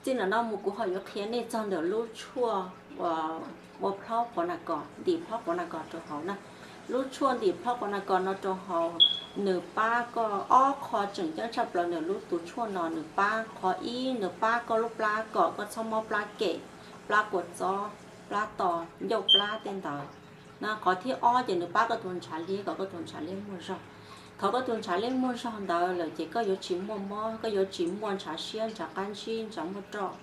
Txij no no mus kuv ho yuav qhia nej txog ntawm lub tshuaj ua plhaub quav nas kos, ntim plhaub quav nas kos rau hauv na. Lub tshuaj ntim plhaub quav nas kos no rau hauv, nws pab koj ob qho tseem ceeb tshaj plaws ntawm lub tus tshuaj no. Nws pab qhov ib, nws pab koj lub plab kom koj txhob mob plab kem, plab kua txob, plab to, ncauj plab tej ntawd. Na qhov thib ob ces nws pab koj tus ntshav liab kom koj tus ntshav liab muaj zog. Thaum koj tus ntshav liab muaj zog ntawd lawm ces koj yuav tsis muaj mob, koj yuav tsis muaj ntshav siab, ntshav qab ntsib, ntshav muaj roj.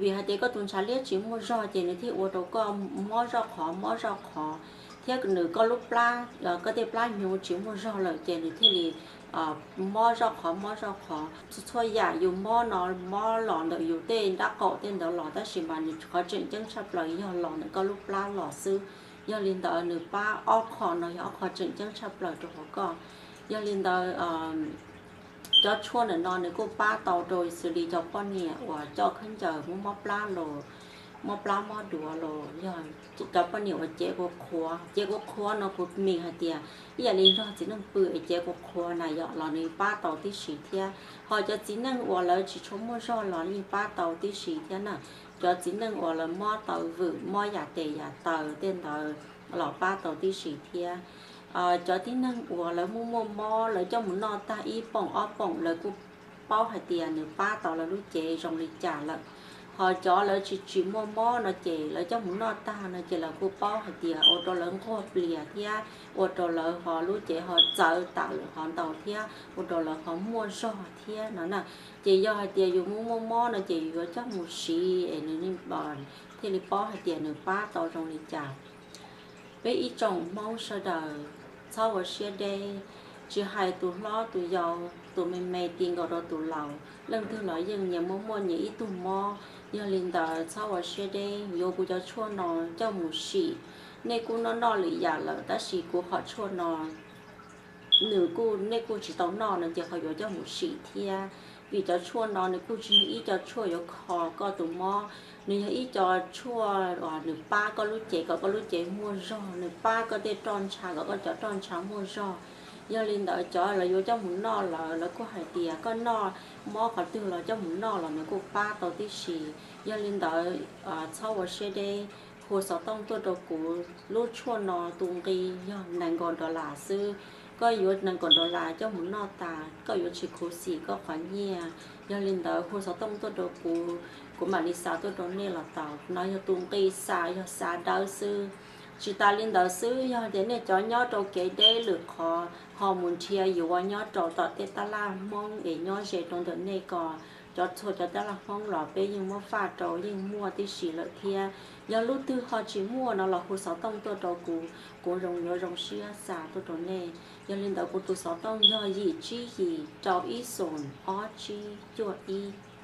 Vim hais tias koj tus ntshav liab tsis muaj zog ces nws thiaj ua rau koj mob zoj qhov mob zoj qhov, thiab nws koj lub plab, koj tej plab hnyuv tsis muaj zog lawm ces nws thiaj li mob zoj qhov mob zoj qhov. Txhua txhua yam yus mob no mob los ntawm yus tej nrab qaum tej ntawd los, tab sis mas nws qhov tseem ceeb tshaj plaws yog los ntawm koj lub plab los xwb. Yog li ntawd nws pab ob qho no yog ob qho tseem ceeb tshaj plaws rau hauv koj. Yog li ntawd cov tshuaj ntawm no nws kuj pab tau rau xws li cov poj niam uas coj khaub ncaws muaj mob plab los, mob plab mob duav los, yog cov poj niam uas cev kua qhuav, cev kua qhuav no kuv mis hais tias ib yam li nrog txiv neej pw es cev kua qhuav na yom, los nws pab tau tib si thiab. Ho cov txiv neej uas lawv tsis tshua muaj zog los yeej pab tau tib si thiab na. Cov txiv neej uas lawv mob taw vwm, mob yam tes yam taw tej ntawd los pab tau tib si thiab. Cov tib neeg uas lawv muaj muaj mob, lawv coj mus noj tag ib poom ob poom, lawv kuj paub hais tias nws pab tau lawv lub cev zoo li cas lawm. Ho cov lawv tsis tsis muaj mob no ces lawv coj mus noj tag no ces lawv kuj paub hais tias ua rau lawv nquag plias thiab ua rau lawv ho lub cev ho txawv tawm ho ntau thiab ua rau lawv ho muaj zog thiab no na. Ces yog hais tias yus muaj muaj mob no ces yus yuav coj mus siv es nws thiaj li paub hais tias nws pab tau zoo li cas. Peb ib tsoom Hmoob sawv daws txhob ua siab deb, tsis hais tus hlob tus yau, tus me me ti nkaus rau tus laus, leej twg los yeej nyias muaj muaj nyias ib tug mob. Yog li ntawd txhob ua siab deb, yuav kuv cov tshuaj no coj mus sim. Nej kuj noj noj lwm yam lawm tab sis kuv qhov tshuaj no nws kuj, nej kuj tsis tau noj no ces ho yuav coj mus sim thiab. Vim cov tshuaj no nws kuj tsis yog ib co tshuaj yuav kho koj tus mob, nws yog ib co tshuaj uas nws pab koj lub cev kom koj lub cev muaj zog, nws pab koj tej roj ntsha kom koj cov roj ntsha muaj zog. Yog li ntawd cov lawv yuav coj mus noj lawm lawv kuj hais tias koj noj mob qhov twg los coj mus noj los nws kuj pab tau tib si. Yog li ntawd txhob ua siab deb, hu xov tooj tuaj rau kuv. Lub tshuaj no tus nqi yog nees nkaum dollar xwb. Koj yuav nees nkaum dollar coj mus noj tas, koj yuav tsis khuv xim koj qhov nyiaj. Yog li ntawd hu xov tooj tuaj rau kuv, kuv mam li xa tuaj rau nej los tau. No yog tus nqi xa, yog xa dawb xwb. Tsis tas li ntawd xwb, yog tias nej cov nyob rau kev deb lwm qhov ho mus nrhiav yuav nyob rau tom tej tab laj Hmoob es nyob ze rau ntawm nej ko, cov txhua cov tab laj Hmoob los peb yeej muab faj rau yeej muaj tib si lawm thiab. Yog lub twg ho tsis muaj no los hu xov tooj tuaj rau kuv, kuv zoo yuav zoo siab xa tuaj rau nej. Yog li ntawd kuv tus xov tooj yog yim tsib yim rau ib xoom ob tsib cuaj ib.